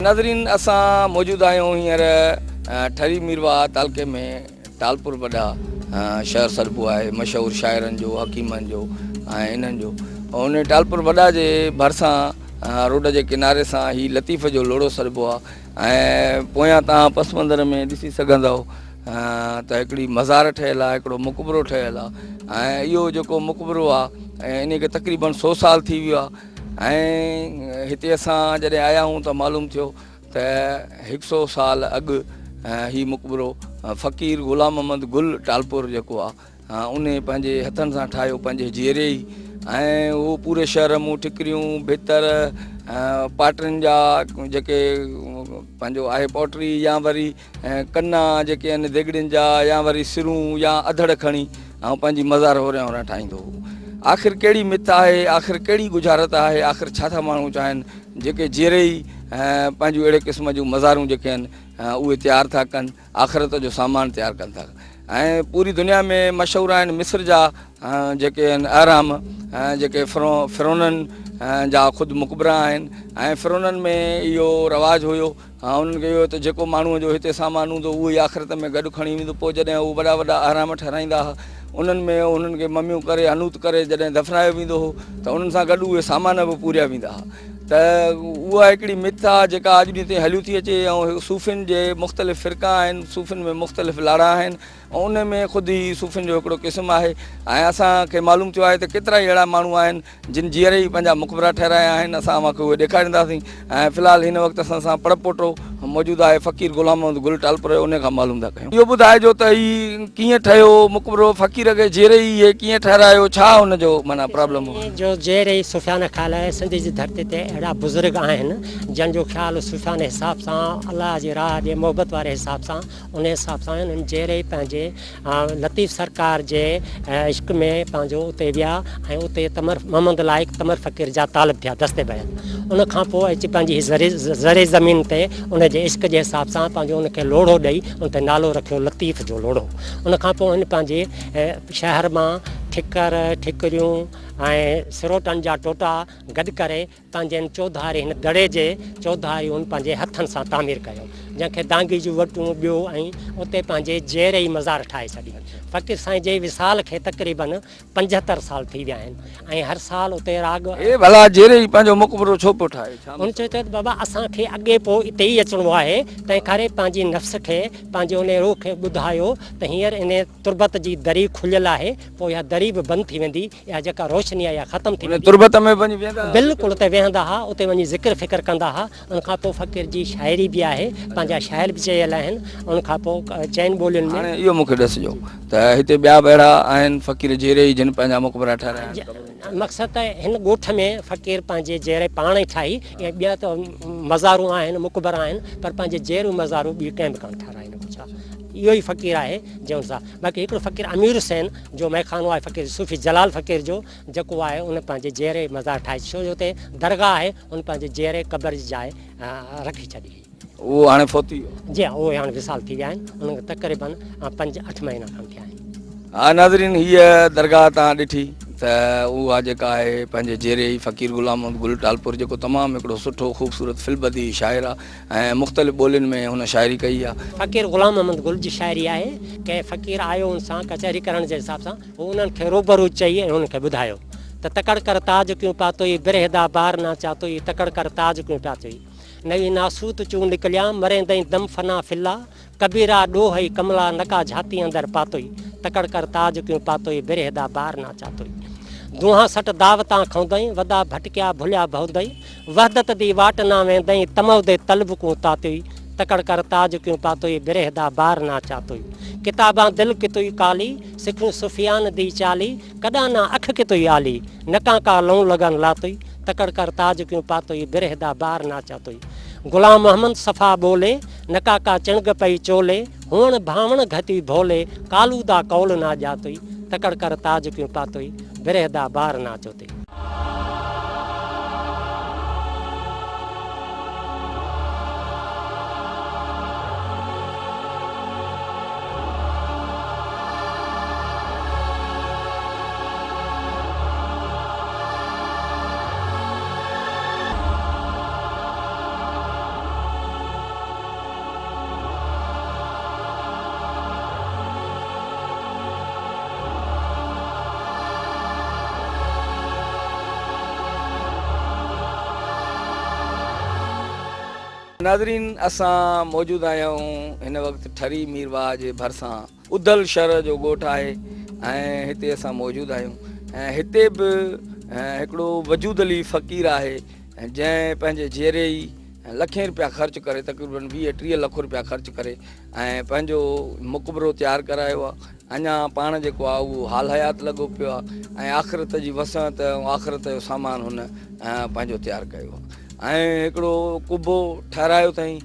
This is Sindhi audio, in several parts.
ناظرين اسان موجود آهيون هينئر ٺري ميرواهه تعلقي ۾ ٽالپور وڏا شهر سڏبو آهي مشهور شاعرن جو حڪيمن جو ۽ انهن جو ان ٽالپور وڏا جي ڀرسان روڊ جي ڪناري سان هي لطيف جو لوڙهو سڏبو آهي ۽ پويان تان پس منظر ۾ ڏسي سگهندؤ ته هڪڙي مزار ٺهيل آهي هڪڙو مقبرو ٺهيل آهي ۽ اهو جيڪو مقبرو آهي ان کي تقريبن سو سال ٿي ويو آهي ۽ هتي اسان جڏهن آيا آهيون ته معلوم ٿيو ته هڪ سو سال اڳ هي مقبرو فقير غلام محمد گل ٽالپور جيڪو آهي ان پنهنجي هٿن سان ٺاهيو پنهنجي جيئري ئي ۽ اهو پوري شهر مون ٺڪريون ڀتر پاٽرين جا جيڪي پنهنجو آهي پوٽري يا وري ۽ ڪنا جيڪي آهن ديڳڙين جا يا وري سرون يا اڌڙ کڻي ۽ پنهنجي مزار هوريان هوريان ٺاهيندو هو. آخر ڪهڙي مت آهي، آخر ڪهڙي ڳجهارت آهي، آخر ڇا ٿا ماڻهو چاهين جيڪي جيئري ئي پنهنجون اهڙي قسم جون مزارون جيڪي آهن اهي تيار ٿا ڪن، آخرت جو سامان تيار ڪن ٿا ۽ پوري دنيا ۾ مشهور آهن مصر جا جيڪي آهن اهرام جيڪي فرعونن جا خود مقبرا آهن ۽ فرعونن ۾ اهو رواج هيو ها انهن کي اهو ته جيڪو ماڻهوء جو هتي سامان هوندو اهو ئي آخرت ۾ گڏ کڻي ويندو. پوء جڏهن هو وڏا وڏا اهرام ٺهرائيندا ها، انهن ۾ انهن کي مميون ڪري، حنوط ڪري جڏهن دفنايو ويندو هو ته انهن سان گڏ اهي سامان به پوريا ويندا ها ته اها هڪڙي مٿ آهي جيڪا اڄ ڏينهن تائين هليو ٿي اچي ۽ صوفين جي مختلف فرقا آهن، صوفين ۾ مختلف لاڙا آهن ۽ ان ۾ خود هي صوفين جو هڪڙو قسم آهي ۽ اسان کي معلوم ٿيو آهي ته ڪيترائي اهڙا ماڻهو آهن جن جيئري ئي پنهنجا مقبرا ٺهرايا آهن، اسان اوهان کي اهي ڏيکارينداسين ۽ في الحال هن وقت اسان سان پڙ پوٽو موجود آهي فقير غلام محمد گل ٽالپر جو انهي کان معلوم ٿا ڪيون. اهو ٻڌائجو ته هي ڪيئن ٺهيو مقبرو فقير کي جيئري ئي اهي ڪيئن ٺهرايو ڇا ان جو معنيٰ پرابلم هو. جو جيئري ئي صوفيانه خيال آهي سنڌ جي ڌرتي تي اهڙا بزرگ آهن جن جو خيال صوفيانه حساب سان الله جي راهه جي محبت واري حساب سان انهي حساب سان انهن جيئري ئي پنهنجي لطيف سرڪار جي عشق ۾ پنهنجو اتي ويا ۽ اتي تمر محمد لائق تمر فقير جا طالب ٿيا دست بيعت ان کان پوء اچي پنهنجي هي زرعي زمين تي ان جي عشق جي حساب سان پنهنجو ان کي لوڙهو ڏئي ان تي نالو رکيو لطيف جو لوڙهو ان کان پوء هن پنهنجي شهر مان ٺڪر ٺڪريون ۽ سروٽن جا ٽوٽا گڏ ڪري پنهنجن چوڌاري هن دڙي جي چوڌاري هن پنهنجي هٿن سان تعمير ڪيو، جنهن کي دانگي جون وٽون ٻيو ۽ اتي پنهنجي جيئري ئي مزار ٺاهي ڇڏي. فقير سائين جي وصال کي تقريباً 75 سال ٿي ويا آهن ۽ هر سال اتي راڳ. هي ڀلا جيئري ئي پنهنجو مقبرو ڇو پيو ٺاهي؟ ڇا هن چيو ته بابا اسان کي اڳي پوء اتي ئي اچڻو آهي، تنهن ڪري پنهنجي نفس کي، پنهنجي انهي روح کي ٻڌايو ته هينئر انهي تربت جي دري کليل آهي، پوء اها دري به بند ٿي ويندي، اها جيڪا روشني آهي اها ختم ٿي ويندي. تربت ۾ وڃي ويهندا ها. بلڪل اتي ويهندا ها، اتي وڃي ذڪر فڪر ڪندا ها. ان کان پوء فقير جي شاعري به آهي، پنهنجا شعر به چيل آهن. ان کان پوء چئن ٻولين ۾. هاڻي اهو مون کي ڏسجو ته هتي ٻيا به اهڙا آهن فقير جيئري ئي جن پنهنجا مقبرا ٺهرايا آهن قبرون. مقصد ته هن ڳوٺ ۾ فقير پنهنجي جيئري پاڻ ئي ٺاهي ۽ ٻيا ته مزارون آهن، مقبرا آهن، پر پنهنجي جيئريون مزارون ٻي ڪنهن به ڪانه ٺهرايون آهن. ڇا اهو ئي فقير آهي جنهن سان باقي هڪڙو فقير امير حسين جو مئخانو آهي فقير صوفي جلال فقير جو جيڪو آهي ان پنهنجي جيئري مزار ٺاهي ڇو جو اتي درگاهه آهي ان پنهنجي جيئري قبر جي جاء رکي ڇڏي هئي. اهو هاڻي فوت ٿي ويو. جي ها اهو هاڻي وصال ٿي ويا آهن انهن کي تقريبن پنج اٺ مهينا کن ٿيا آهن. ها ناظرين هيء درگاهه توهان ڏٺي ته اها جيڪا آهي پنهنجي جيئري ئي فقير غلام محمد گل ٽالپر جيڪو تمام هڪڙو سٺو خوبصورت في البديع شاعر آهي ۽ مختلف ٻولين ۾ هن شاعري ڪئي آهي. فقير غلام محمد گل جي شاعري آهي، ڪنهن فقير آيو ان سان ڪچهري ڪرڻ جي حساب سان، هو انهن کي روبرو چئي ۽ انهن کي ٻڌايو ته تڪڙ ڪر تاج ڪيون پاتوئي، برهه دا بار نا چاتوئي، تڪڙ ڪر تاج ڪيون پاتوئي. نوي ناسوت چون نڪليا، مريندئين دم فنا في الله، ڪبيرا ڏوهه ئي ڪملا نڪا جھاتي اندر پاتوئي، تڪڙ ڪر تاج ڪيون پاتوئي، برهه دا بار نا چاتوئي. دونهان سٽ دعوتان کئوندئين، ودا ڀٽڪيا ڀليا ڀئودئين، وحدت the واٽ نا ويندئين، طمع the طلب ڪون تاتوئي، تڪڙ ڪر تاج ڪيون پاتوئي، برهه دا بار نا چاتوئي. ڪتابان دل ڪتوئي ڪالي، سکيون سفيان the چالي، ڪڏان نا اک ڪتوئي آلي، نڪان ڪا لئون لگن لاتوئي، تڪڙ ڪر تاج ڪيون پاتوئي، برهه دا بار نا چاتوئي. غلام محمد صفا ٻولي، نڪا ڪا چڻگ پئي چولي، هئڻ ڀانوڻ گهتي ڀولي، ڪالو دا قول نا ڄاتوئي، تڪڙ ڪر تاج ڪيون پاتوئي، برهه دا بار نا چوتوئي. ناظرين اسان موجود آهيون هن وقت ٺري ميرواهه جي ڀرسان ادل شھر جو ڳوٺ آهي ۽ هتي اسان موجود آهيون ۽ هتي به هڪڙو وجود علي فقير آهي جنهن پنهنجي جيئري ئي لکين رپيا خرچ ڪري تقريبن 20 30 لک رپيا خرچ ڪري ۽ پنهنجو مقبرو تيار ڪرايو آهي اڃا پاڻ جيڪو آهي اهو حال حيات لڳو پيو آهي ۽ آخرت جي وسعت ۽ آخرت جو سامان هن پنهنجو تيار ڪيو آهي ۽ هڪڙو قبو ٺهرايو اٿائين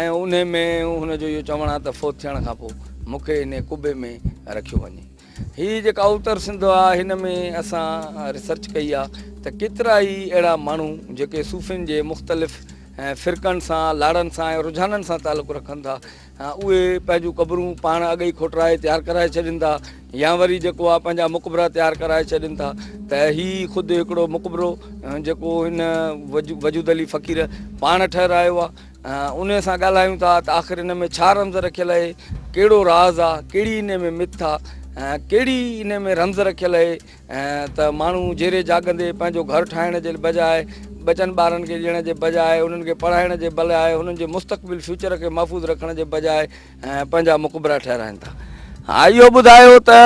۽ ان ۾ هن جو اهو چوڻ آهي ته فوت ٿيڻ کان پوء مون کي ان قبي ۾ رکيو وڃي. هي جيڪا اتر سنڌ آ هن ۾ اسان ريسرچ ڪئي آ ته ڪيترا ئي اهڙا ماڻهو جيڪي صوفين جي مختلف فرقن سان لاڙن سان ۽ رجحانن سان تعلق رکن ٿا اهي پنهنجون قبرون پاڻ اڳ ئي کوٽرائي تيار ڪرائي ڇڏين ٿا يا وري جيڪو آ پنهنجا مقبرا تيار ڪرائي ڇڏين ٿا ته هي خود هڪڙو مقبرو جيڪو هن وجود علي فقير پاڻ ٺهرايو آ انهيء سان ڳالهايون ٿا ته آخر ان ۾ ڇا رمز رکيل اهي، ڪهڙو راز آ، ڪهڙي انهيء ۾ مٿ آ، ڪهڙي انهيء ۾ رمز رکيل اهي ته ماڻهو جيئري جاڳندي پنهنجو گهر ٺاهڻ جي بجاء، ٻچن ٻارن کي ڏيڻ جي بجاء، انهن کي پڙهائڻ جي بجاء، انهن جي مستقبل فيوچر کي محفوظ رکڻ جي بجاء پنهنجا مقبرا ٺهرائين ٿا. ها اهو ٻڌايو ته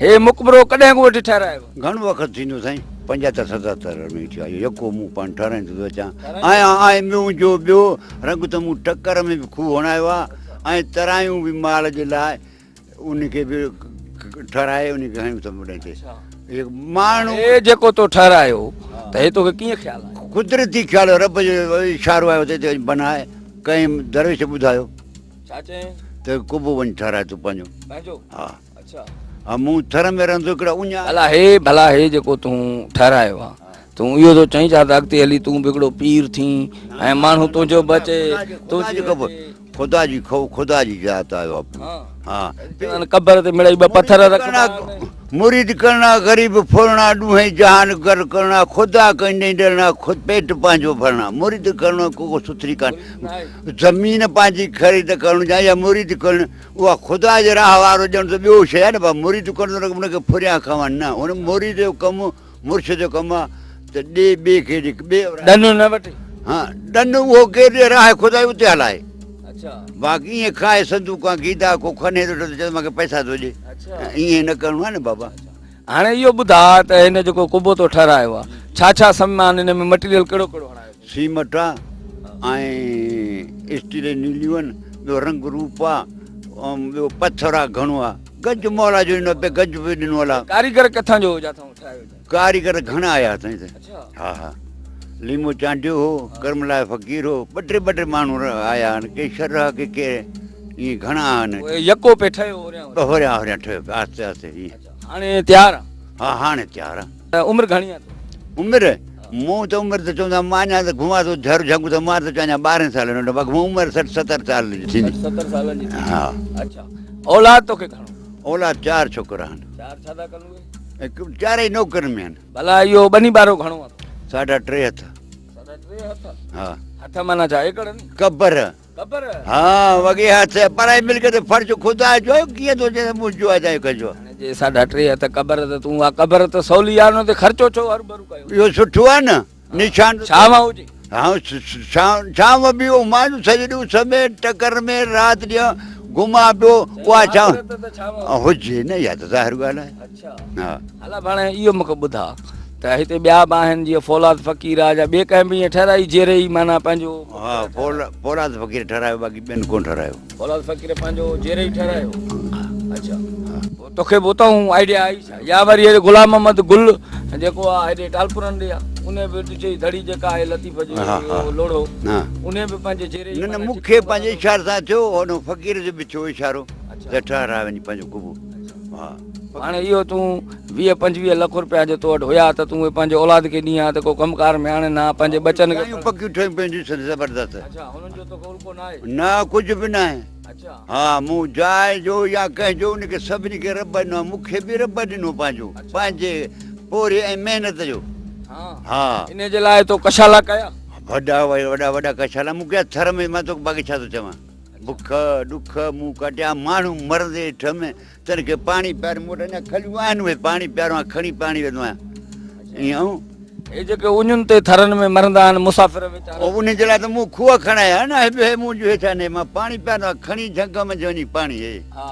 هي مقبرو ڪڏهن کان وٺي ٺهرايو؟ گهڻو وقت ٿيندو سائين پنجهتر ستهتر ۾ ٿيو آهي يڪو مون پاڻ ٺهرائيندو ٿو اچان ۽ ۽ منهنجو ٻيو رنگ ته مون ٽڪر ۾ به کوهه هڻايو آهي ۽ ترايون به مال جي لاء ان کي به ٺهرائي ان کي هنيو اٿم اڏائين تي ماڻهو هي جيڪو تو ٺهرايو ته هي توکي ڪيئن خيال آيو؟ قدرتي خيال رب جو اشارو آيو ته هتي بناء ڪنهن درويش ٻڌايو. ڇا چيائين؟ ته قبو وڃ ٺهراء تون پنهنجو. پنهنجو؟ ها. اڇا. ها مون ٿر ۾ رهندو هڪڙا اڃ. ڀلا هي ڀلا هي جيڪو تون ٺهرايو آ تون اهو ٿو چئين ڇا ته اڳتي هلي تون به هڪڙو پير ٿين ۽ ماڻهو تنهنجو به اچي تنهنجي خبر خدا جي خو خدا جي ذات آيو آ ها ها قبر تي مڙئي ٻه پٿر رکبا آهن. مريد ڪرڻا غريب ڦرڻا ڏونهين جهان گر ڪرڻا خدا ڪنهن نئين ڏرڻا خود پيٽ پنهنجو ڀرڻا مريد ڪرڻو ڪو سٿري ڪانه زمين پنهنجي خريد ڪرڻ يا يا مريد ڪرڻ اها خدا جي راهه وارو ڄڻ ته ٻيو شيء آهي نه پر مريد ڪرڻ ته ان کي ڦريان کان نه ان مريد جو ڪم مرشد جو ڪم آهي ته ڏي ٻئي کي ڏي ٻئي ڏن نه وٺي ها ڏن اهو ڪير ڏي راهه خدا جي اتي هلائي باقي ائين کائي صندوقان گيدا ڪو کني ٿو ته چئي مونکي پئسا ٿو ڏي ائين نه ڪرڻو آهي نه بابا. هاڻي اهو ٻڌاء ته هن جيڪو قبو تو ٺهرايو آهي ڇا ڇا سامان ان ۾ مٽيريل ڪهڙو ڪهڙو هڻايو اٿئي؟ سيمٽ آ ۽ اسٽيل جون نيليون آهن ٻيو رنگ روپ آ ٻيو پٿر آ گهڻو آ گنج مولا جو ڏنو پي گنج به ڏنو الا. ڪاريگر ڪٿان جو جاٿان ٺاهيو اٿئي؟ ڪاريگر گهڻا آيا اٿئي ته ها ها ليمو چانڊيو هو ڪرملاء فقير هو ٻه ٽي ٻه ٽي ماڻهو آيا آهن ڪي شھر ها ڪي ڪي ائين گهڻا آهن. پوء يڪو پي ٺهيو هوريان هوريان. هوريان هوريان ٺهيو پيو آهستي آهستي ائين. هاڻي تيار آ؟ ها هاڻي تيار آ. عمر گهڻي آ تو؟ عمر مون ته عمر ته چوندا مان اڃا ته گهمان ٿو جهر جهنگ ته مان ته چوان اڃا 12 سال ننڍو باقي مون عمر 60 70 سال جي ٿيندي. 60 70 سالن جي ٿيندي. ها. اڇا اولاد توکي گهڻو؟ اولاد چار ڇوڪرا آهن. چار ڇا ٿا ڪن اهي؟ چارئي نوڪرين ۾ آهن. ڀلا اهو ٻني ٻارو گهڻو اٿو؟ ساڍا ٽي هٿ. ساڍا ٽي هٿ؟ ها. هٿ معنيٰ ڇا ايڪڙ ني؟ قبر. قبر؟ ها وڳي هٿ پرائي ملڪيت فرض خدا جو آهي ڪيئن ٿو چئين ته منهنجو آهي چاهي ڪنهن جو آهي. هاڻي جي ساڍا ٽي هٿ قبر ته تون اها قبر ته سولي آهي ان تي خرچو ڇو هروڀرو ڪيو؟ اهو سٺو آهي نه. نشان ڇانو هجي. ها ڇانو به اهو مان سڄي ڏينهن اس ۾ ٽڪر ۾ رات ڏينهن گهمان پيو اها ڇانو هجي نه اها ته ظاهر ڳالهه آهي. اڇا ها هلا هاڻي اهو مونکي ٻڌاء ته هتي ٻيا به آهن جيئن فولاد فقير آ يا ٻئي ڪنهن به ائين ٺهرائي جيئري ئي معنيٰ پنهنجو. ها فولاد فقير ٺهرايو باقي ٻين ڪونه ٺهرايو. فولاد فقير پنهنجو جيئري ئي ٺهرايو. اڇا توکي به اتان آئيڊيا آئي ڇا يا وري هيڏي غلام محمد گل جيڪو آ هيڏي ٽالپرن ڏي آ انهي به چئي ڌڙي جيڪا آهي لطيف جي لوڙهو انهي به پنهنجي جيئري ئي نه نه مون کي پنهنجي اشاري سان ٿيو هن فقير جو به ٿيو اشارو ته ٺهراء وڃي پنهنجو قبو ها. هاڻي اهو تون 20 25 لک روپيا جي تو وٽ هيا ته تون اهي پنهنجي اولاد کي ڏين ها ته ڪو ڪم ڪار ۾ آڻين ها پنهنجي ٻچن کي. جايون پڪيون ٺهيون پيون ڏسن زبردست. اڇا هنن جو توکي الڪو ناهي. نه ڪجهه به ناهي. اڇا. ها مون جاء جو يا ڪنهن جو ان کي سڀني کي رب ڏنو آهي مون کي به رب ڏنو پنهنجو پنهنجي پورهيي ۽ محنت جو. ها. ها. انهي جي لاء تو ڪشالا ڪيا. وڏا وڏا وڏا ڪشالا مون ڪيا ٿر ۾ مان توکي باقي ڇا ٿو چوان. بک ڏک مون ڪٽيا ماڻهو مرندي ڏٺم تن کي پاڻي پياري مون وٽ اڃا کليون آهن اهي پاڻي پيارو آهيان کڻي پاڻي ويندو آهيان ائين آئون. هي جيڪي اڃن تي ٿرن ۾ مرندا آهن مسافر ويچارا. انهن جي لاء ته مون کوهه کڻايا آهن نه، هي منهنجو هيٺ آهن، هي مان پاڻي پيارندو آهيان، کڻي جهنگ منجهه وڃي پاڻي هي. ها.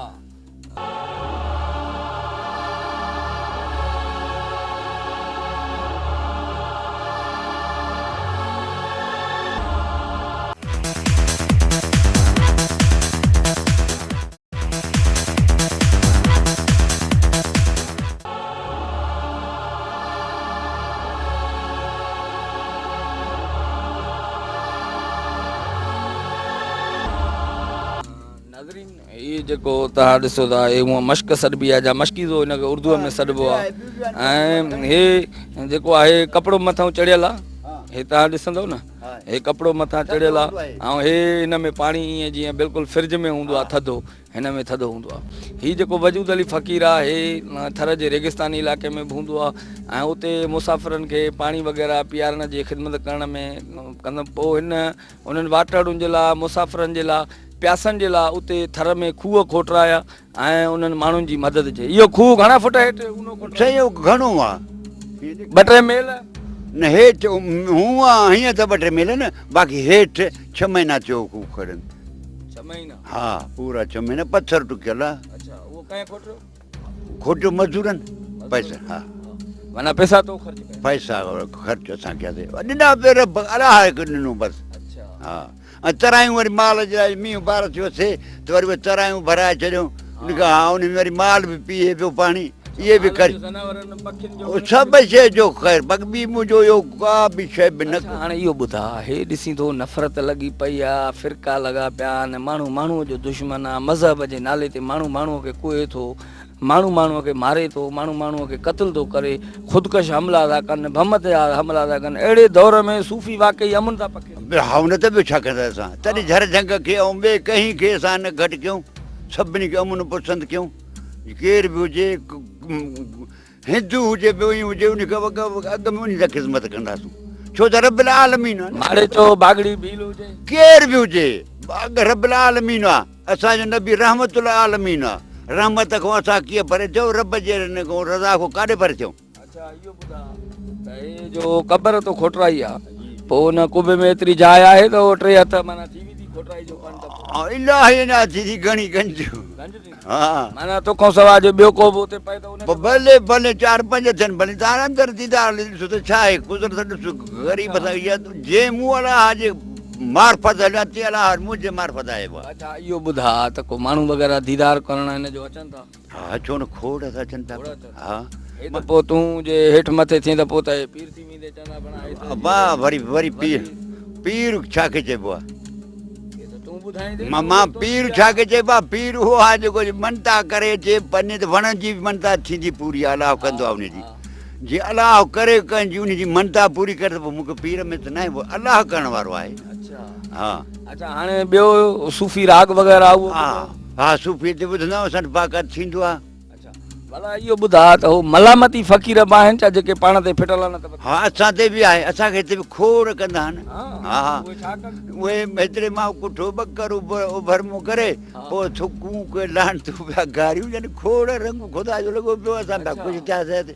ناظرين هي جيڪو توهان ڏسو ٿا هي هونء مشڪ سڏبي آهي جا مشڪيزو هن کي اردوء ۾ سڏبو آهي ۽ هي جيڪو آهي ڪپڙو مٿان چڙهيل آهي هي توهان ڏسندو نه هي ڪپڙو مٿان چڙهيل آهي ۽ هي هن ۾ پاڻي ائين جيئن بلڪل فرج ۾ هوندو آهي ٿڌو هن ۾ ٿڌو هوندو آهي. هي جيڪو وجود علي فقير آهي هي ٿر جي ريگستاني علائقي ۾ به هوندو آهي ۽ اتي مسافرن کي پاڻي وغيره پيارڻ جي خدمت ڪرڻ ۾ ڪندو پوء هن انهن واٽهڙن جي لاء مسافرن جي لاء پياسن جي لاء اتي ٿر ۾ کوهه کوٽرايا ۽ انهن ماڻهن جي مدد جي اهو کوهه گهڻا فوٽ هيٺ اونهو کوٽرايو؟ سائين اهو گهڻو آهي. ٻه ٽي ميل؟ نه هيٺ هونء هيئن ته ٻه ٽي ميل نه باقي هيٺ ڇهه مهينا ٿيو کوهه کڙن. ڇهه مهينا؟ ها پورا ڇهه مهينا پٿر ٽڪيل آ. اڇا اهو ڪنهن کوٽيو؟ کوٽيو مزورن پئسا ها. معنيٰ پئسا تو خرچ ڪيا؟ پئسا خرچ اسان ڪياسي ڏنا پير الله هڪ ڏنو بس. اڇا. ها ۽ ترايون وري مال جي لاء مينهن بار ٿيو ٿي ته وري اهي ترايون ڀرائي ڇڏيون ان کان ها ان ۾ وري مال به پيئي پيو پاڻي اهي به خرچ سڀ شيء جو خير باقي ٻي منهنجو اهو ڪا به شيء به نه. اڇا هاڻي اهو ٻڌاء هي ڏسين ٿو نفرت لڳي پئي آ فرقا لڳا پيا آهن ماڻهو ماڻهوء جو دشمن آ مذهب جي نالي تي ماڻهو ماڻهوء کي ڪهي ٿو ماڻهو ماڻهوء کي ماري ٿو ماڻهو ماڻهوء کي قتل ٿو ڪري خودڪش حملا ٿا ڪن بم جا حملا ٿا ڪن اهڙي دور ۾ صوفي واقعي امن ٿا پکيڙين. هائو نه ته ٻيو ڇا ڪندا اسان تڏهن جهر جهنگ کي ۽ ٻئي ڪنهن کي اسان نه گهٽ ڪيون سڀني کي امن پسند ڪيون ڪير به هجي هندو هجي ٻيو ئي هجي ان کي اڳ ۾ ان سان خدمت ڪنداسون ڇو ته رب العالمين آ نه. ماڙيچو باگڙي ڀيل هجي. ڪير به هجي اڳ رب العالمين آ اسان جو نبي رحمت العالمين آ رحمت کان اسان ڪيئن پري ٿيون رب جي رضا کان ڪاڏي پري ٿيون. اڇا اهو ٻڌاء ته هي جو قبر تو کوٽرائي آ پوء ان قبي ۾ ايتري جاء آهي ته اهو ٽي هٿ معنيٰ ٿي ويندي کوٽرائي جو پنڌ ته پوء. الاهي اڃا ٿيندي گهڻي گنج. گنج ٿيندي. ها. معنيٰ توکان سواء جي ٻيو ڪو به اتي پئي ته ان کي. ڀلي ڀلي چار پنج ٿين ڀلي تان اندر ديدار ڏسو ته ڇا آهي قدرت ڏس غريب سان اها جنهن مون الله جي معرفت هليو آهي تيئن الله منهنجي معرفت آيو آهي. اڇا اهو ٻڌاء ته ڪو ماڻهو وغيره ديدار ڪرڻ هن جو اچن ٿا؟ ها ڇو نه کوڙ ٿا اچن پيا. ها. هي ته پوء تون جي هيٺ مٿي ٿئين ته پوء ته هي پير ٿي ويندي چوندا بڻا هي ته. ابا وري وري پير پير ڇا کي چئبو آهي؟ هي ته تون ٻڌائيندين نه. مان پير ڇا کي چئبو آهي؟ پير اهو آهي جيڪو منتا ڪري اچي پني ته وڻ جي به منتا ٿيندي پوري الله ڪندو آهي ان جي جي الله ڪري ڪنهن جي ان جي منتا پوري ڪري ته پوء مون کي پير ۾ ته ناهي الله ڪرڻ وارو آهي. اڇا. ها. اڇا هاڻي ٻيو صوفي راڳ وغيره اهو. ها ها صوفي تي ٻڌندا آهيون اسان وٽ باقاعده ٿيندو آهي. اڇا ڀلا اهو ٻڌاء ته هو ملامتي فقير به آهن ڇا جيڪي پاڻ تي ڦٽل آهن ته. ها اسان تي به آهي اسان کي هتي به کوڙ ڪندا آهن. ها ها اهي ڇا ڪن؟ اهي هيتري مان ڪٺو ٻڪر اوڀر مون ڪري پوء ٿڪون ڪي لعنتون پيا گاريون ڏين کوڙ رنگ خدا جو لڳو پيو اسان پيا خوش ٿياسين هتي.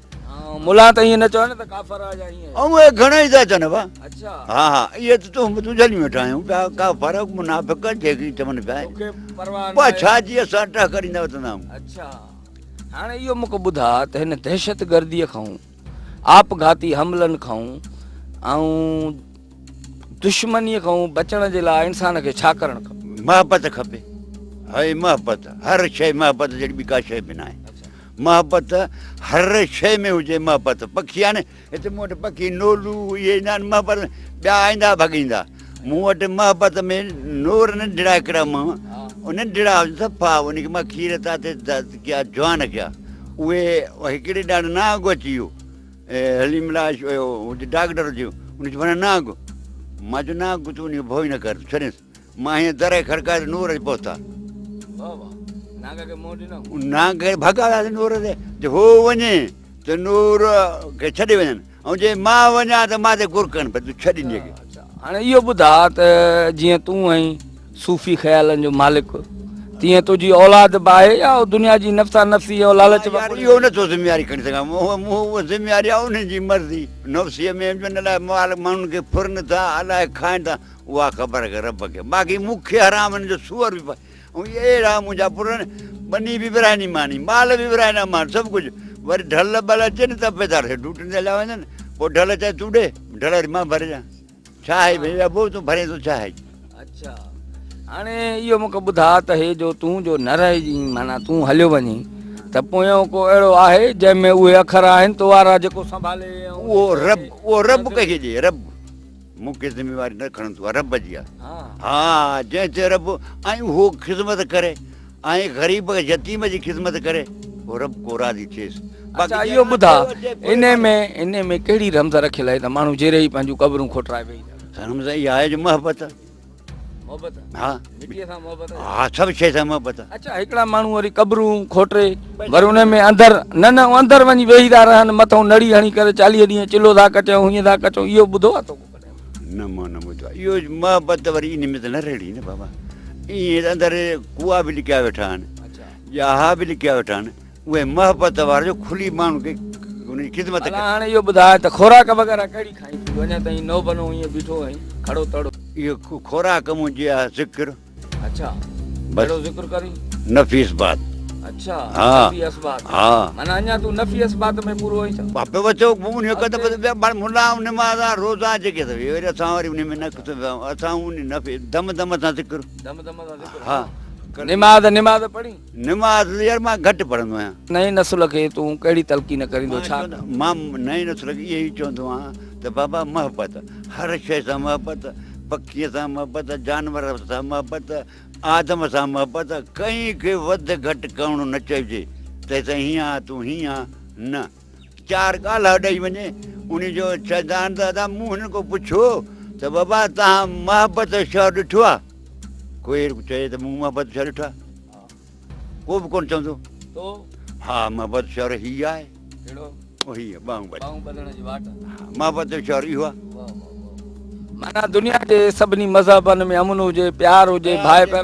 ملان ته ائين نه چون نه ته ڪافر آ يا ائين. اهي گهڻا ئي ٿا چون ڀا. اڇا. ها ها اهي ته تهمتون جهليون ويٺا آهيون پيا ڪافر منافق جيڪي چون پيا. توکي پرواهه پوء ناهي. ڇا جي اسان ٽهڪ ڏيندا وتندا آهيون. اڇا هاڻي اهو مون کي ٻڌاء ته هن دهشتگرديء کان، آپگهاتي حملن کان ۽ دشمنيء کان بچڻ جي لاء انسان کي ڇا ڪرڻ کپي؟ محبت کپي. هي محبت هر شيء محبت جهڙي ٻي ڪا شيء به ناهي. محبت هر شيء ۾ هجي محبت پکي آهن هت مون وٽ پکي نولو اهي ايندا آهن محبت ۾ ٻيا ايندا ڀڳيندا مون وٽ محبت ۾ نور ننڍڙا هڪڙا مان ننڍڙا صفا ان کي مان کير تاتي ڪيا جوان ڪيا اهي هڪڙي ڏاڙ نانگ اچي ويو حليم لاش ڊاڪٽر اچي ويو ان چيو ڀلا نانگ مان چيو نانگ تون ان کي ڀؤ ئي نه ڪر ڇڏينس مان هيئن در کي کڙڪايو ته نور اچي پهتا. واهه واهه نانگ کي منهن ڏنو. نانگ کي ڀڳا وياسين نور تي جي هو وڃي ته نور کي ڇڏي وڃن ۽ جي مان وڃان ته مان تي گرڪن پر تون ڇڏ انهيء کي. هاڻي اهو ٻڌاء ته جيئن تون آهين صوفي خيالن جو مالڪ تيئن تنهنجي اولاد به آهي يا دنيا جي نفسا نفسي ۽ لالچ يار اهو نه ٿو ذميواري کڻي سگهان مون اها ذميواري آهي انهن جي مرضي نفسيء ۾ ان لاء مال ماڻهن کي ڦرن ٿا الائي کائن ٿا اها خبر رب کي باقي مون کي حرام ان جو سوئر به ۽ اهڙا منهنجا پٽ ٻني به ورهائني ماني، مال به ورهائنا مان، سڀ ڪجهه. وري ڍل ٻل اچي نه ته پيدا ٿي ڊوٽن تي هليا وڃن. پوء ڍل چئي تون ڏي، ڍل وري مان ڀرجان. ڇا آهي ڀئي ابو تون ڀرين ٿو ڇا آهي؟ اڇا هاڻي اهو مون کي ٻڌاء ته هي جو تون جو نه رهجين معنيٰ تون هليو وڃين ته پويون ڪو اهڙو آهي جنهن ۾ اهي اکر آهن تو وارا جيڪو سنڀالي ۽ اهو رب اهو رب ڪنهن کي ڏي رب. مون کي ذميواري نه کڻندو آ رب جي آ ها جنهن تي رب ۽ اهو خدمت ڪري ۽ غريب يتيم جي خدمت ڪري اهو رب ڪو راضي ٿئيس. اڇا اهو ٻڌاء انهي ۾ انهي ۾ ڪهڙي رمز رکيل آهي ته ماڻهو جيئري ئي پنهنجون قبرون کوٽرائي ويهي ٿا رهن. رمز اها آهي جو محبت. محبت ها مٽيء سان محبت ها سڀ شيء سان محبت. اڇا هڪڙا ماڻهو وري قبرون کوٽي وري ان ۾ اندر نه نه اندر وڃي ويهي ٿا رهن مٿئون نڙي هڻي ڪري 40 ڏينهن چلو ٿا ڪچون هيئن ٿا ڪچون اهو ٻڌو آ تو ڪڏهن؟ نه مان نه ٻڌو آ اهو محبت وري ان ۾ ته نه رهڙي نه بابا ائين ته اندر ڪوئا به لڪيا ويٺا آهن ڄاها به لڪيا ويٺا آهن اهي محبت وارا جو کلي ماڻهن کي ان جي خدمت ڀلا هاڻي اهو ٻڌاء ته خوراڪ وغيره ڪهڙي کائين ٿو اڃا تائين نوبنو ائين بيٺو آهين کڙو تڙو. اهو خوراڪ منهنجي آهي ذڪر. اڇا ڪهڙو ذڪر ڪرين؟ نفي اثبات. اڇا نفي اثبات. ها معنيٰ اڃا تون نفي اثبات ۾ پورو آهين ڇا؟ بابا بچو انهي قدم ملا نماز روزا جيڪي اٿو وري اسان وري انهي ۾ نه اسان انهي نفي دم دم سان ذڪر. دم دم سان ذڪر. ها نماز نماز پڙهين؟ نماز يار مان گهٽ پڙهندو آهيان. نئين نسل کي تون ڪهڙي تلقين ڪريندو ڇا؟ مان نئين نسل کي اهو ئي چوندو آهيان ته بابا محبت هر شيء سان محبت، پکيء سان محبت، جانور سان محبت، آدم سان محبت، ڪنهن کي وڌ گهٽ ڪرڻو نه چئجي ته سائين هيئن آ تون هيئن آ نه. چار ڳالهه ڏئي وڃي انهي جو چوندا آهن ته ادا مون هنن کان پڇيو ته بابا توهان محبت جو شهر ڏٺو آ؟ ڪوئي چئي ته مون محبت جو شهر ڏٺو آ؟ ڪو به ڪونه چوندو. تو؟ ها محبت جو شهر هي آهي. ڪهڙو؟ هي ٻانهون ٻڌ. ٻانهون ٻڌڻ جي واٽ. ها محبت جو شهر اهو آ. واه واه واه. معنيٰ دنيا جي سڀني مذهبن ۾ امن هجي، پيار هجي، ڀائپي،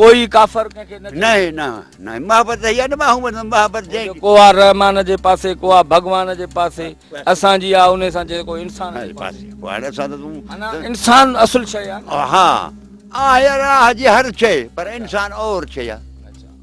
ڪوئي ڪافر ڪنهن کي نه چئي. نه نه نه محبت ته هي نه ٻانهون ٻڌڻ محبت جنهن ڪو آ رحمان جي پاسي ڪو آ ڀڳوان جي پاسي اسان جي آ انهي سان جيڪو انسان جي پاسي پوء اسان ته تون معنيٰ انسان اصل شيء آ نه ها آ يار آ جي هر شيء پر انسان اور شيء آ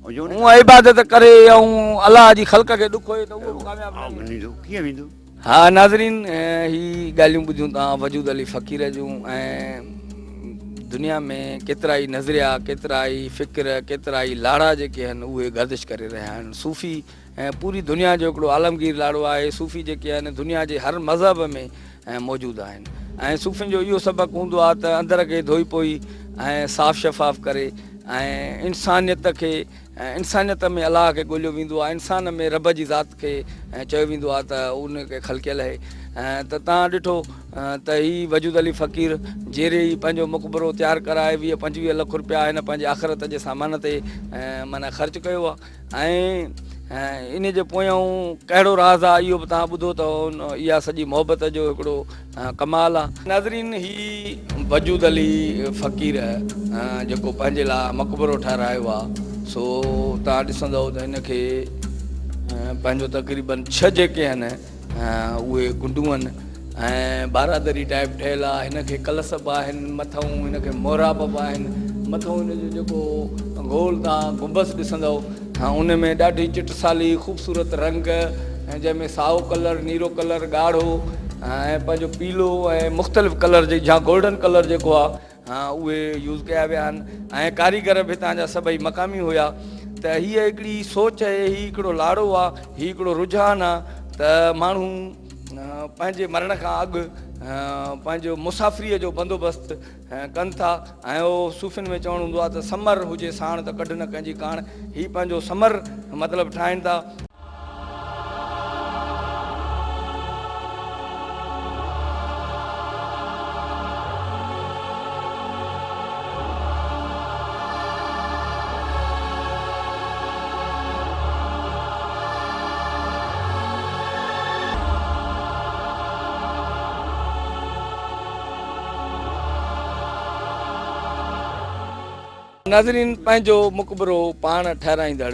هونء عبادت ڪري ۽ الله جي خلق کي ڏکوئي ته اهو به ڪامياب نه ويندو ڪيئن ويندو. ها ناظرين هي ڳالهيون ٻڌيون توهان وجود علي فقير جون ۽ دنيا ۾ ڪيترائي نظريا ڪيترائي فڪر ڪيترائي لاڙا جيڪي آهن اهي گردش ڪري رهيا آهن صوفي ۽ پوري دنيا جو هڪڙو عالمگير لاڙو آهي صوفي جيڪي آهن دنيا جي هر مذهب ۾ موجود آهن ۽ صوفين جو اهو سبق هوندو آهي ته اندر کي ڌوئي پوئي ۽ صاف شفاف ڪري ۽ انسانيت کي انسانيت ۾ الله کي ڳوليو ويندو آهي، انسان ۾ رب جي ذات کي چيو ويندو آهي ته ان کي خلقيل آهي ته توهان ڏٺو ته هي وجود علي فقير جيئري ئي پنهنجو مقبرو تيار ڪرائي 20 25 لک روپيا هن پنهنجي آخرت جي سامان تي معنيٰ خرچ ڪيو آهي ۽ ان جي پويان ڪهڙو راز آهي اهو به توهان ٻڌو ته اها سڄي محبت جو هڪڙو ڪمال آ. ناظرين هي وجود علي فقير جيڪو پنهنجي لاء مقبرو ٺهرايو آ سو توهان ڏسندؤ ته هن کي پنهنجو تقريبن ڇهه جيڪي آهن اهي ڪنڊون آهن ۽ بارادري ٽائيپ ٺهيل آ هن کي ڪلس به آهن مٿئون هن کي محراب به آهن مٿئون هن جو جيڪو گول توهان گنبذ ڏسندؤ ان ۾ ڏاڍي چٽسالي خوبصورت رنگ ۽ جنهن ۾ سائو ڪلر، نيرو ڪلر، ڳاڙهو ۽ پنهنجو پيلو ۽ مختلف ڪلر جي جا گولڊن ڪلر جيڪو آ اهي يوز ڪيا ويا آهن ۽ ڪاريگر به هتان جا سڀئي مقامي هيا ته هيء هڪڙي سوچ آهي هي هڪڙو لاڙو آ هي هڪڙو رجحان آ ته ماڻهو پنهنجي مرڻ کان اڳ پنهنجو مسافريء جو بندوبست ڪن ٿا ۽ اهو صوفين ۾ چوڻ هوندو آهي ته سمر هجي ساڻ ته ڪڍ نه ڪنهن جي ڪاڻ هي پنهنجو سمر مطلب ٺاهين ٿا. ناظرين پنهنجو مقبرو پاڻ ٺهرائيندڙ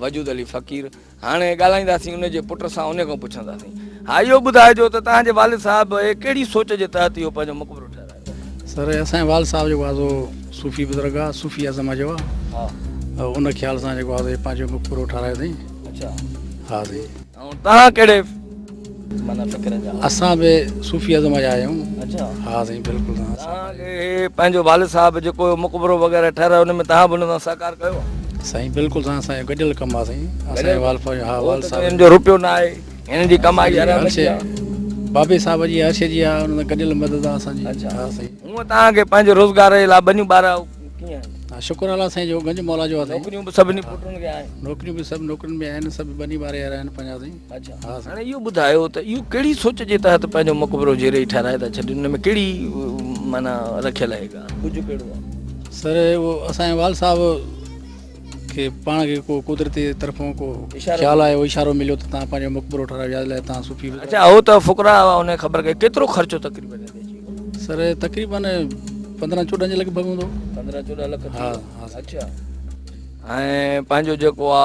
وجود علي فقير هاڻي ڳالهائينداسين ان جي پٽ سان ان کان پڇنداسين. ها اهو ٻڌائجو ته توهان جي والد صاحب ڪهڙي سوچ جي تحت اهو پنهنجو مقبرو ٺهرايو؟ سر اسان جي والد صاحب جيڪو آهي سو صوفي بزرگ آهي صوفي ازم جو آهي ان خيال سان جيڪو آهي پنهنجو مقبرو ٺهرايو اٿئي. اڇا ها سائين. ۽ توهان ڪهڙي معنيٰ فڪر جا؟ اسان به صوفي ازم جا آهيون. اڇا ها سائين بلڪل. توهان کي پنهنجو والد صاحب جيڪو مقبرو وغيره ٺهرايو ان ۾ توهان به ان سان سهڪار ڪيو؟ سائين بلڪل سائين اسان جو گڏيل ڪم آ سائين اسان جو والد صاحب ها والد صاحب هن جو روپيو نه آهي هن جي ڪمائي حرام جي آ بابي صاحب جي هر شي جي آ ان سان گڏيل مدد آ اسان جي ها سائين. هونء توهان کي پنهنجي روزگار جي لاء ٻنيون ٻارا ڪيئن آهن؟ ها شڪر الله سائين جو گنج مولا جو آ سائين. نوڪريون به سڀني پٽن کي آهن؟ نوڪريون به سڀ نوڪرين ۾ آهن سڀ ٻني ٻاري وارا آهن پنهنجا سائين. اڇا ها سائين. هاڻي اهو ٻڌايو ته اهو ڪهڙي سوچ جي تحت پنهنجو مقبرو جيئري ئي ٺهرائي ٿا ڇڏين ان ۾ ڪهڙي معنيٰ رکيل آهي ڳالهه ڳجهه ڪهڙو آهي؟ سر اهو اسان جي والد صاحب کي پاڻ کي ڪو قدرتي طرفون ڪو خيال آيو اشارو مليو ته تان پنهنجو مقبرو ٺهرايو ياد لاء تان صوفي اچا هو ته فقراء هئا ان خبر ڪئي ڪيترو خرچو تقريبن اچي ويو سر تقريبن 15 14 جي لڳ ڀڳ هوندو 15 14 لک ها ها اچا ۽ پنهنجو جيڪو آ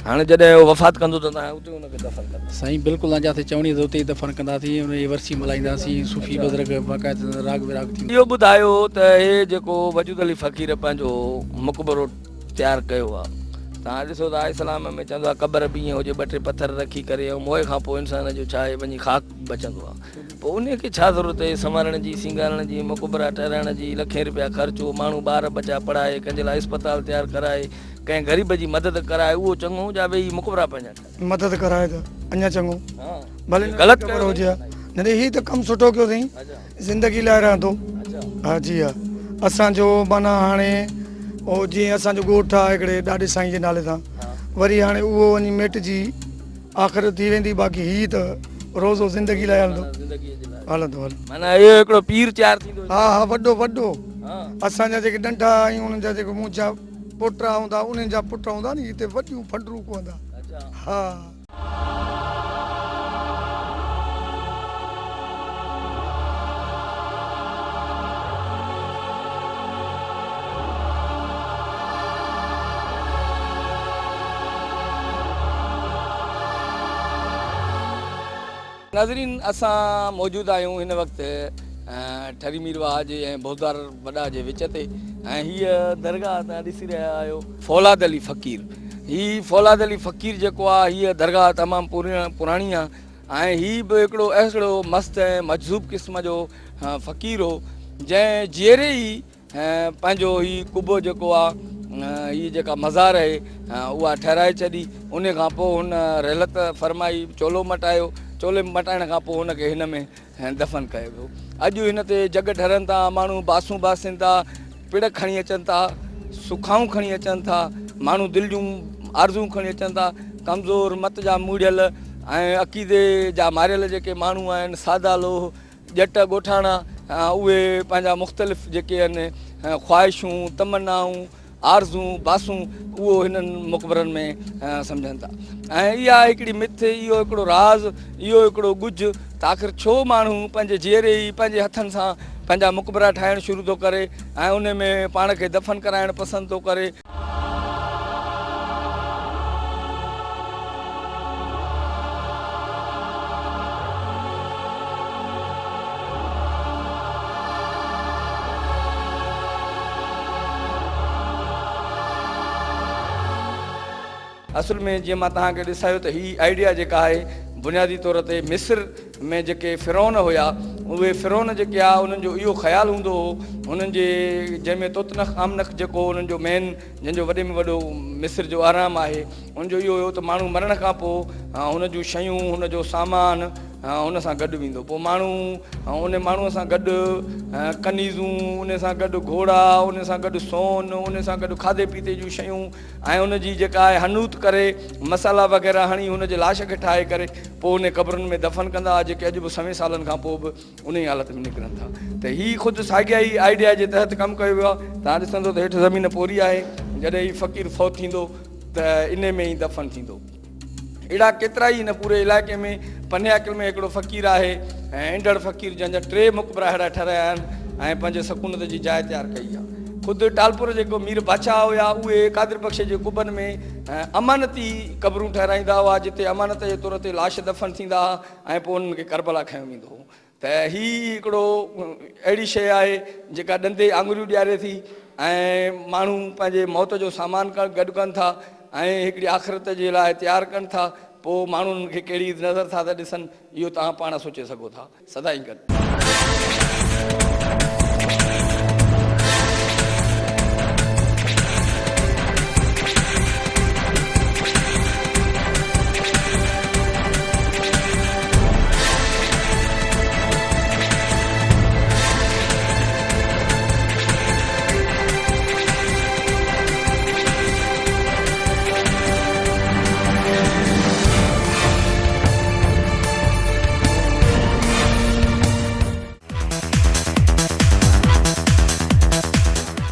هاڻي جڏهن هو وفات ڪندو ته توهان اتي ان کي دفن ڪندا. سائين بلڪل اوهان جاٿي چوڻي ته اتي ئي دفن ڪنداسين ان جي ورسي ملهائينداسين صوفي بزرگ باقاعده راڳ ويراڳ ٿيندو. اهو ٻڌايو ته هي جيڪو وجود علي فقير پنهنجو مقبرو تيار ڪيو آ توهان ڏسو ته اسلام ۾ چوندو آ قبر به ائين هجي ٻه ٽي پٿر رکي ڪري ۽ موئي کان پوء انسان جو ڇا آهي وڃي خاڪ بچندو آ پوء انهي کي ڇا ضرورت آهي سنوارڻ جي سينگارڻ جي مقبرا ٺهرائڻ جي لکين رپيا خرچ اهو ماڻهو ٻار ٻچا پڙهائي ڪنهن جي لاء اسپتال تيار ڪرائي ڪنهن غريب جي مدد ڪرائي اهو چڱو يا ويهي مقبرا پنهنجا ٺاهي. مدد ڪرائي ته اڃا چڱو ڀلي غلط قبر هجي ها نه ته هي ته ڪم سٺو ڪيو اٿئي زندگي لاء رهندو ها جي ها اسان جو معنيٰ هاڻي او جيئن اسان جو ڳوٺ آهي هڪڙي ڏاڏي سائين جي نالي سان وري هاڻي اهو وڃي ميٽجي آخر ٿي ويندي باقي هي ته روزو زندگي لاء هلندو هلندو هلندو. معنيٰ اهو هڪڙو پير تيار ٿيندو. ها ها وڏو وڏو اسان جا جيڪي ڏنڍا آهيون انهن جا جيڪي منهنجا پوٽا هوندا انهن جا پٽ هوندا ني هتي وڏيون ڦنڊرون ڪوندا ها. ناظرين اسان موجود آهيون هن وقت ٺري ميرواهه جي ۽ بوزدار وڏا جي وچ تي ۽ هيء درگاهه توهان ڏسي رهيا آهيو فولاد علي فقير هي فولاد علي فقير جيڪو آهي هيء درگاهه تمام پراڻي آهي ۽ هي به هڪڙو اهڙو مست ۽ مجذوب قسم جو فقير هو جنهن جيئري ئي پنهنجو هي قبو جيڪو آ هي جيڪا مزار آهي اها ٺهرائي ڇڏي ان کان پوء هن رحلت فرمائي چولو مٽايو چولي مٽائڻ کان پوء هن کي هن ۾ دفن ڪيو ويو اڄ هن تي جڳ ڍرن ٿا ماڻهو باسون باسين ٿا پڙ کڻي اچن ٿا سکائون کڻي اچن ٿا ماڻهو دل جون آرزوون کڻي اچن ٿا ڪمزور مت جا موڙهيل ۽ عقيدي جا ماريل جيڪي ماڻهو آهن سادا لوهه ڄٽ ڳوٺاڻا اهي پنهنجا مختلف جيڪي آهن خواهشون، تمنائون، آرزون، باسون اهو هنن مقبرن ۾ سمجهن ٿا ۽ اها هڪڙي مٿ، اهو هڪڙو راز، اهو هڪڙو ڳجهه ته آخر ڇو ماڻهو پنهنجي جيئري ئي پنهنجي هٿن سان پنهنجا مقبرا ٺاهڻ شروع ٿو ڪري ۽ ان ۾ پاڻ کي دفن ڪرائڻ پسند ٿو ڪري. اصل ۾ جيئن مان توهان کي ڏسايو ته هي آئيڊيا جيڪا آهي بنيادي طور تي مصر ۾ جيڪي فرعون هيا اهي فرعون جيڪي آ انهن جو اهو خيال هوندو هو انهن جي جنهن ۾ توتنخ آمنخ جيڪو انهن جو مين جنهن جو وڏي ۾ وڏو مصر جو اهرام آهي ان جو اهو هيو ته ماڻهو مرڻ کان پوء هن جون شيون هن جو سامان ان سان گڏ ويندو پوء ماڻهو ان ماڻهو سان گڏ ڪنيزون ان سان گڏ گهوڙا ان سان گڏ سون ان سان گڏ کاڌي پيتي جون شيون ۽ ان جي جيڪا آهي حنوط ڪري مصالحا وغيره هڻي هن جي لاش کي ٺاهي ڪري پوء انهي قبرن ۾ دفن ڪندا هئا جيڪي اڄ به سوين سالن کان پوء به انهي حالت ۾ نڪرن ٿا ته هي خود ساڳيا ئي آئيڊيا جي تحت ڪم ڪيو ويو آهي توهان ڏسندو ته هيٺ زمين پوري آهي جڏهن هي فقير فوت ٿيندو ته انهي ۾ ئي دفن ٿيندو. اهڙا ڪيترائي هن پوري علائقي ۾ پنياڪل ۾ هڪڙو فقير آهي ۽ انڊڙ فقير جنهن جا ٽي مقبرا اهڙا ٺهرايا آهن ۽ پنهنجي سڪونت جي جاء تيار ڪئي آهي. خود ٽالپر جيڪو مير بادشاهه هيا اهي قادر بخش جي قبن ۾ امانتي قبرون ٺهرائيندا هئا جتي امانت جي طور تي لاش دفن ٿيندا هئا ۽ پوء انهن کي ڪربلا کنيو ويندو هو ته هي هڪڙو اهڙي شيء آهي جيڪا ڏندي آڱريون ڏياري ٿي ۽ ماڻهو پنهنجي موت جو سامان گڏ ڪن ٿا ۽ هڪڙي آخرت جي لاء تيار ڪن ٿا پوء ماڻهو انهن کي ڪهڙي نظر ٿا ته ڏسن اهو توهان پاڻ سوچي سگهو ٿا. سدائين گڏ.